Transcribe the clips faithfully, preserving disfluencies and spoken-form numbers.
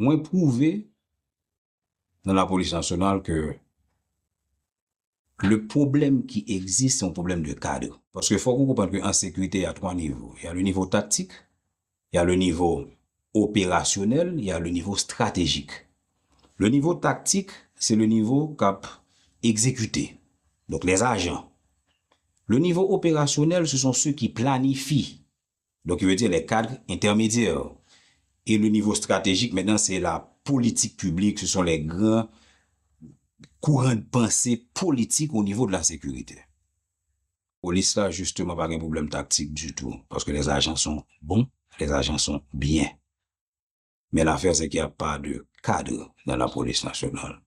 Mwen pwouve nan lapolis nasyonal ke le pwoblèm ki egziste, se yon pwoblèm de kad. Paske fòk ou konprann ke an sekirite, il y a trois niveaux. Il y a le niveau tactique, il y a le niveau opérationnel, il y a le niveau stratégique. Le niveau tactique, c'est le niveau k ap egzekite. Donc, les agents. Le niveau opérationnel, ce sont ceux qui planifient. Donc, il veut dire les cadres intermédiaires. Et le niveau stratégique, maintenant, c'est la politique publique, ce sont les grands courants de pensée politique au niveau de la sécurité. Polis la, justement, pa gen pwoblèm taktik ditou, paske les agents sont bons, les agents sont bien. Mais l'affaire, c'est qu'il y a pas de cadre dans la police nationale.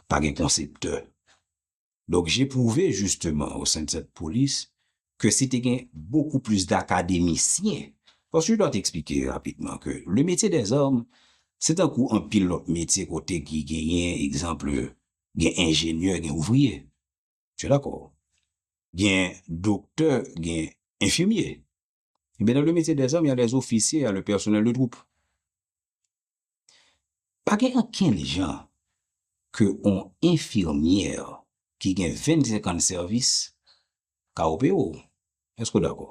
Pa gen konseptè. Donc, j'ai prouvé justement au sein de cette police que si te gen beaucoup plus d'académiciens, parce que je dois t'expliquer rapidement que le métier des armes, se tankou anpil lòt metye kote ki genyen, egzanp, gen enjenyè, gen ouvriye. Tu es d'accord? Gen doktè, gen enfimye. Ebyen, dans le métier des armes, il y a les officiers, il y a le personnel de troupe. Pa gen ankenn jan ke yon enfimyè ki gen vennsenk an de sèvis ka opere w. Èske w dakò?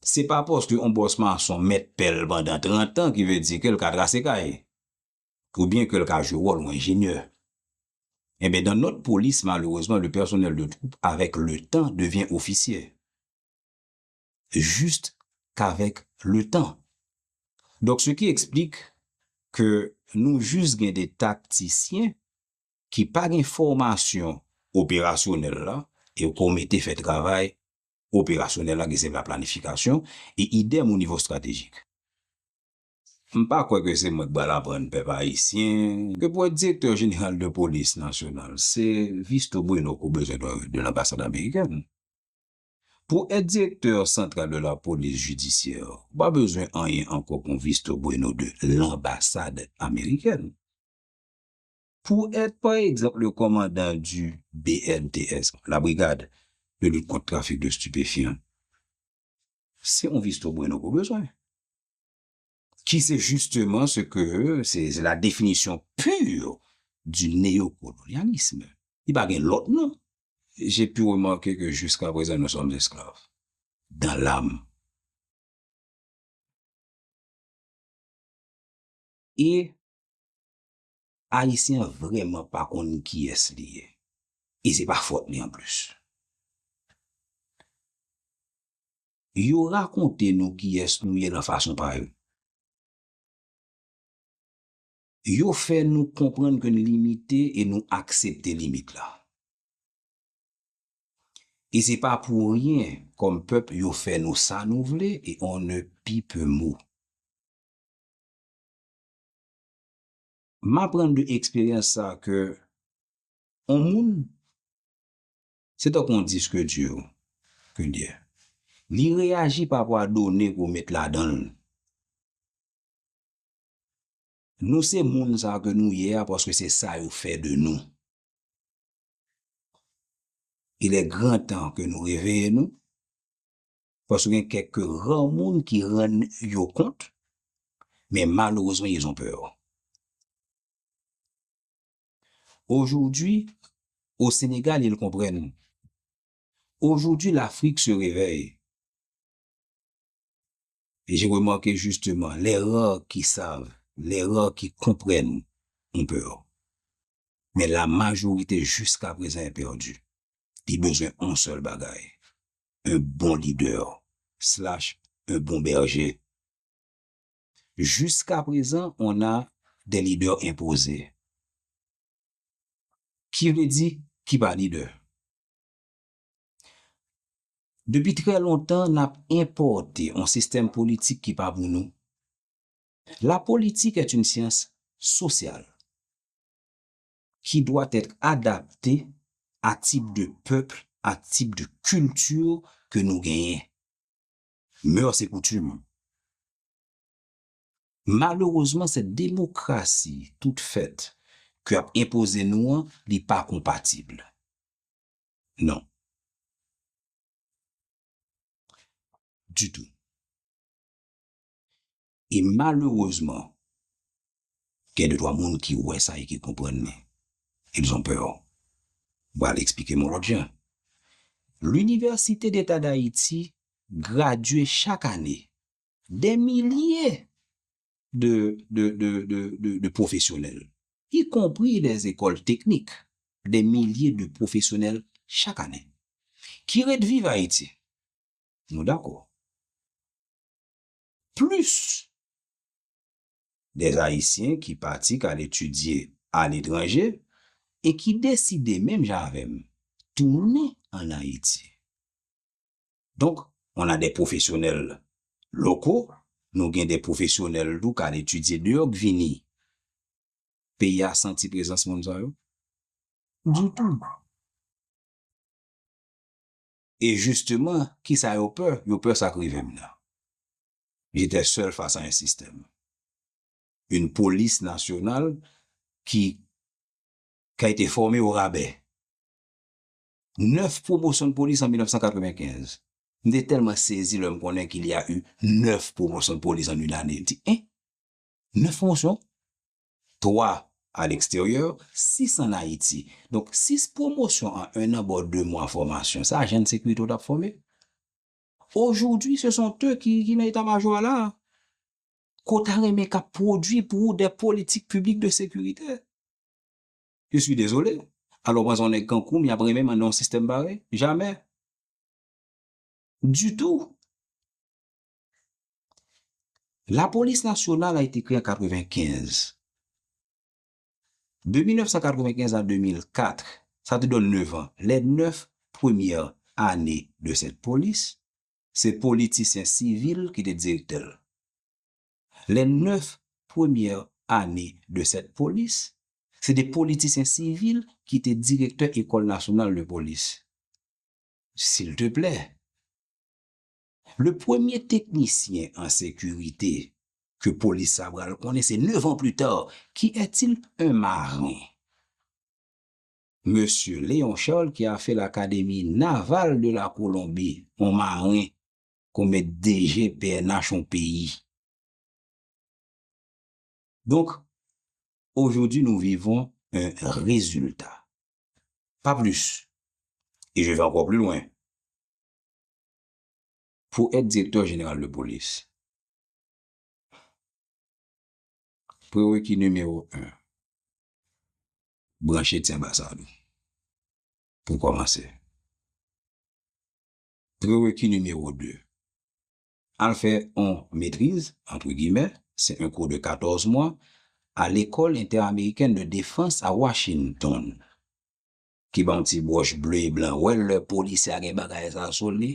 Se pa paske yon bòs mason mèt pè l pandan trant an ki vle di ke l ka trase kay, oubyen ke l ka jwe wòl yon enjenyè. Ebyen, dans notre police, malheureusement, le personnel de troupe, avec le temps, devient officier. Juste qu'avec le temps. Donc, ce qui explique que nou jis gen de taktisyen ki pa gen fòmasyon operasyonèl la, e ke w mete fè travay operasyonèl la, ki se la planifikasyon, e idèm o nivo estratejik. M pa kwè ke se mwen k pral aprann pèp ayisyen ke pou èt direktè jeneral de polis nasyonal, se Visto Bueno ke w bezwen de, de lanbasad amerikèn. Pou èt direktè santral de la polis jidisyè, ou pa bezwen anyen ankò kon Visto Bueno de lanbasad amerikèn. Pou èt, pa egzanp, le kòmandan du B L T S, la brigade de lutte contre trafic de stupéfiants, se yon Visto Bueno ke w bezwen. Ki se justement ce que, c'est, c'est la définition pure du néocolonialisme. Li pa gen lòt non. J'ai pu remarquer que jusqu'à présent, nous sommes esclaves dans l'âme. E Ayisyen an vrèman pa konn kiyès li ye. E se pa fòt li anplis. Yo rakonte nou kiyès nou ye nan fason pa yo. Yo fè nou konprann ke n limite e nou aksepte limit la. E se pa pou ryen, kòm pèp, yo fè nou sa nou vle e on ne pipe mou. M aprann de eksperyans sa ke on moun, se tankou on disk di ke l ye. Li reyaji pa rapò a done ke w met ladan l. Nou se moun sa ke nou ye a paske se sa yo fè de nou. Il est grand temps ke nou reveye nou, paske gen kèk ra moun ki rann yo kont, men malerezman, ils ont peur. Aujourd'hui, au Sénégal, ils comprennent. Aujourd'hui, l'Afrique se réveille. Et j'ai remarqué justement, les rares qui savent, les rares qui comprennent ont peur. Men la majorite jiska prezan est perdue. Li bezwen yon sèl bagay, un bon leader, slash, un bon berger. Jiska prezan, on a des leaders imposés. Ki vle di ki pa lidè. Depi trè lontan, n ap enpòte yon sistèm politik ki pa pou nou. La politique est une science sociale qui doit être adaptée à type de peuple, à type de culture ke nou genyen. Mœurs et coutumes. Malerezman, sèt demokrasi tout fèt ke ap enpoze nou an, li pa konpatib. Non. Ditou. E malerezman, Gen de twa moun ki wè sa e ki konprann li. Ils ont peur. M pral eksplike m yon lòt jan. L'Université d'État d'Haïti gradye chak ane des milliers de, de, de, de, de, de professionnels, y compris des écoles techniques, des milliers de professionnels chaque année, ki ret viv Ayiti. Nou dakò. Plis des Ayisyen ki pati k al etidye aletranje e ki deside, menm jan avè m, tounen ann Ayiti. Donk, on a des professionnels locaux, nou gen de pwofesyonèl tou k al etidye deyò k vini. Peyi a santi prezans moun sa yo? Ditou. E jisteman, kisa yo pè? Yo pè sa k rive m nan. J'étais seul face à un système. Une police nationale qui, qui a été formée au rabais. Nèf pwomosyon de polis an mil nèf san katrevenkenz. M te tèlman sezi lè m konnen qu'il y a eu neuf promotions de police en une année. M di, en? Nèf pwomosyon? Twa à l'extérieur, sis ann Ayiti. Donk, sis pwomosyon an en an, ba w de mwa fòmasyon. Se ajan de sekirite w t ap fòme? Aujourd'hui, ce sont eux qui, qui nan eta majò a la. Ke w ta renmen k ap pwodui pou ou des politiques publiques de sécurité. Je suis désolé. Alò, w panse yon nèg kankou m, y ap renmen m anndan yon sistèm parèy? Jamè. Ditou. La police nationale a été créée en quatre-vingt-quinze. De mil nèf san katrevenkenz a de mil kat, ça te donne neuf ans. Les neuf premières années de cette police, se politisyen sivil ki te direktè l. Les neuf premières années de cette police, se de politisyen sivil ki te direktè École Nationale de Police. S'il te plaît. Le premier technicien en sécurité ke polis sa pral konnen, se neuf ans plus tard. Qui est-il? Un marin. Monsieur Léon Charles, qui a fait l'Académie navale de la Colombie, yon maren, kon mèt D G P N H yon peyi. Donk, aujourd'hui, nous vivons un résultat. Pas plus. Et je vais encore plus loin. Pour être directeur général de police, prérequis numéro un, branche ti anbasad ou. Pou kòmanse. Prérequis numéro deux, al fè yon maîtrise, entre guillemets, c'est un cours de quatorze mois, à l'École interaméricaine de défense à Washington. Ki ba w ti bwòch ble e blan. Wè lè polisye a gen bagay sa sou li.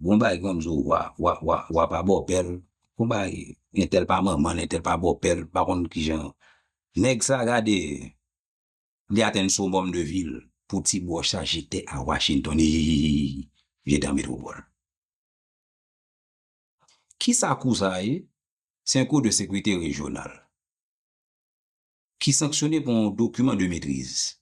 Gon bagay ki konn di w, wa, wa, wa, wa pa bòpè l. Gon bagay, entèl pa manman l, entèl pa bòpè l, pa konn kijan. Nèg sa gade, li atenn summum de ville pou ti bwòch sa, j'étais à Washington, j'étais en métropole. Kisa kou sa ye? Se yon kou de sekirite rejyonal ki sanksyone pa yon dokiman de metriz.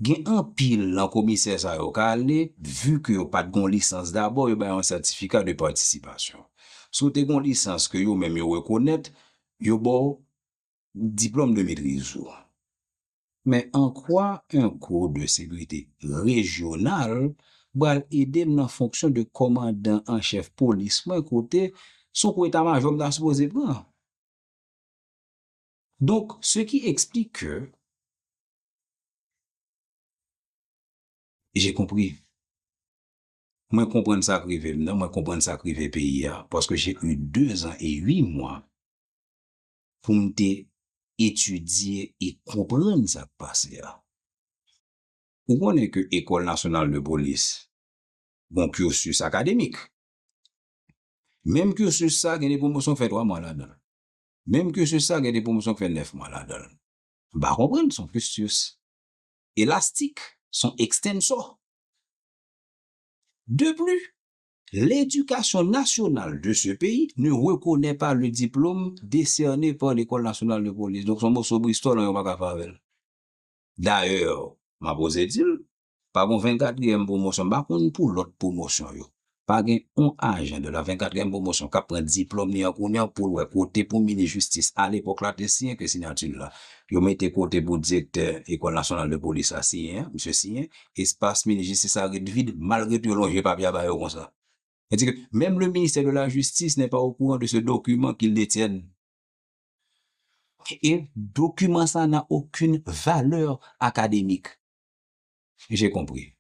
Gen anpil nan komisè sa yo ka ale, vi ke yo pa t gon lisans dabò, yo ba yo yon sètifika de patisipasyon. Si w te gon lisans ke yo menm yo rekonèt, yo ba w diplòm de metriz ou. Men an kwa un cours de sécurité régionale pral ede m nan fonksyon de kòmandan an chèf polis mwen, kote se yon kou eta majò m ta sipoze pran? Donc, ce qui explique que j'ai compris. Mwen konprann sa k rive m nan, mwen konprann sa k rive peyi a, paske j'ai eu deux ans et huit mois pou m te etidye e konprann sa k pase a. Ou konnen ke École Nationale de Police gon cursus académique. Menm cursus sa, gen de pwomosyon k fè twa mwa ladan l. Menm cursus sa, gen de pwomosyon k fè nèf mwa ladan l. M pa konprann, se yon cursus élastique, se yon extensor. De plus, l'éducation nationale de ce pays ne reconnaît pas le diplôme décerné par l'École nationale de police. Donk, se yon moso bristòl, anyen w pa ka fè avè l. Dayè, m ap oze di l, pa gon vennkatriyèm pwomosyon, m pa konn pou lòt pwomosyon yo. Pa gen yon ajan de la vennkatriyèm pwomosyon k ap pran diplòm li an kounye a pou l wè kote pou minis jistis alepòk la te siyen ke siyati l la. Yo mete kote pou direktè Ecole Nationale de Police la siyen, misye siyen, espas minis jistis la ret vid, malgre tou yo lonje papye a ba yo konsa. Sa vle di ke même le ministère de la Justice n'est pas au courant de ce document qu'ils détiennent. Et document ça n'a aucune valeur académique. J'ai compris.